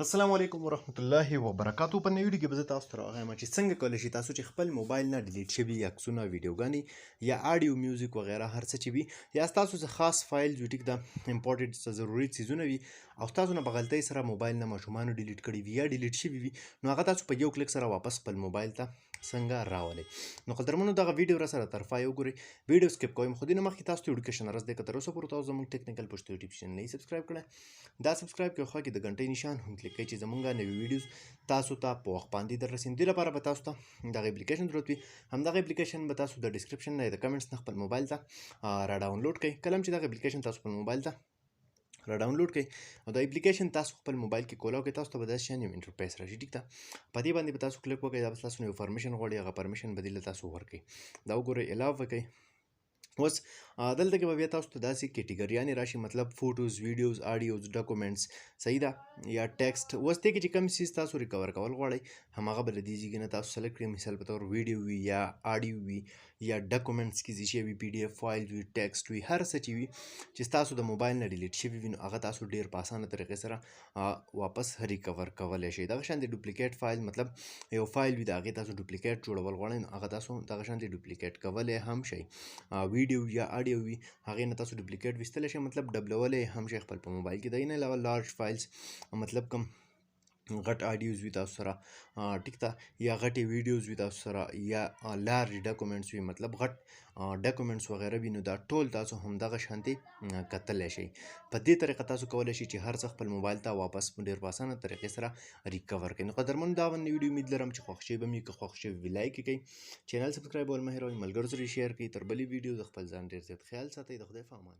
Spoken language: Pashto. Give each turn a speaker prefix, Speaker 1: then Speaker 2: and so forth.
Speaker 1: السلام علیکم ورحمت الله وبرکاتو. په نوې ویډیو کې به زه تاسو ته راغلی یم چې څنګه کولی شئ تاسو چې خپل موبایل نه delete شوي عکسونه، ویډیوګانې یا آډیو، میوزیک وغیره هر څه چې وي، یا ستاسو څه خاص فایل وي، ټیک ده، important څه ضروري څیزونه وي او تاسو نه په غلطۍ سره موبایل نه ماشومانو delete کړي وي یا delete شوي وي، نو هغه تاسو په یو کلیک سره واپس خپل موبایل ته څنګه راولئ. نو قدرمنو، دغه ویډیو را سره تر پایه وګورئ، ویډیو skip کوئ. خو دې نه مخکې تاسو ته یو ډیکشن عرض دی، که تر اوسه پورې تاسو زموږ ټیکنیکل پښتو یوټیوب چینل نه subscribe کړی، دا subscribe کړئ، خوا کې د ګنټۍ نشان هم کلیک کړئ چې زمونږ نوې ویډیوز تاسو ته په وخت باندې در رسېږي. دې لپاره به تاسو ته دغه اپلیکیشن ضرورت وي. همدغه اپلیکیشن به تاسو د description نه، د comments نه خپل موبایل ته را download کړئ. کله چې دغه اپلیکیشن تاسو خپل موبایل ته را download کړئ او دا اپلیکیشن تاسو خپل موبایل کې کولاو کې، تاسو ته به داسې شان یو interface راشي، ټیک ده. په دې باندې به تاسو کلیک وکړئ. دا به تاسو یو permission غواړي، هغه permission به دې تاسو ورکړي. دا وګورئ، allow وکړئ. اوس دلته کې به بیا تاسو ته داسې کیټیګریانې راشي، مطلب photos، videos، audios، documents، صحیح ده، یا text. اوس دې کې چې کوم څیز تاسو recover کول غواړئ، هماغه به له دې ځای نه تاسو select کړئ. مثال په طور ویډیو وي یا آډیو وي یا documents کې څه شی وي، PDF فایل وي، text وي، هر څه چې وي چې ستاسو د موبایل نه delete شوي وي، نو هغه تاسو ډېر په اسانه طریقې سره واپس recover کولی شئ. دغه شان د duplicate فایل، مطلب یو فایل وي، د هغې تاسو duplicate جوړول غواړئ، نو هغه تاسو دغه شان د duplicate کولی هم شئ. ویډیو یا آډیو وي، هغې نه تاسو duplicate ویستلی شئ، مطلب ډبلولی هم شئ خپل په موبایل کې. د دې نه علاوه large files، مطلب کوم غټ audios وي تاسو سره، ټیک ده، یا غټې ویډیوز وي تاسو سره، یا large documents وي، مطلب غټ documents وغیره وي، نو دا ټول تاسو هم دغه شانتې کتلی شئ. په دې طریقه تاسو کولی شئ چې هر څه خپل موبایل ته واپس په ډېر په اسانه طریقې سره recover کړئ. نو قدرمن، دا ونه ویډیو امید لرم چې خوښ شوي به مې. که خوښ شوي وي، like یې کړئ، چینل subscribe ول مه هېروئ، ملګرو سره share کړئ. تر بلې ویډیو د خپل ځان ډېر زیات خیال ساتئ. د خدای په امان.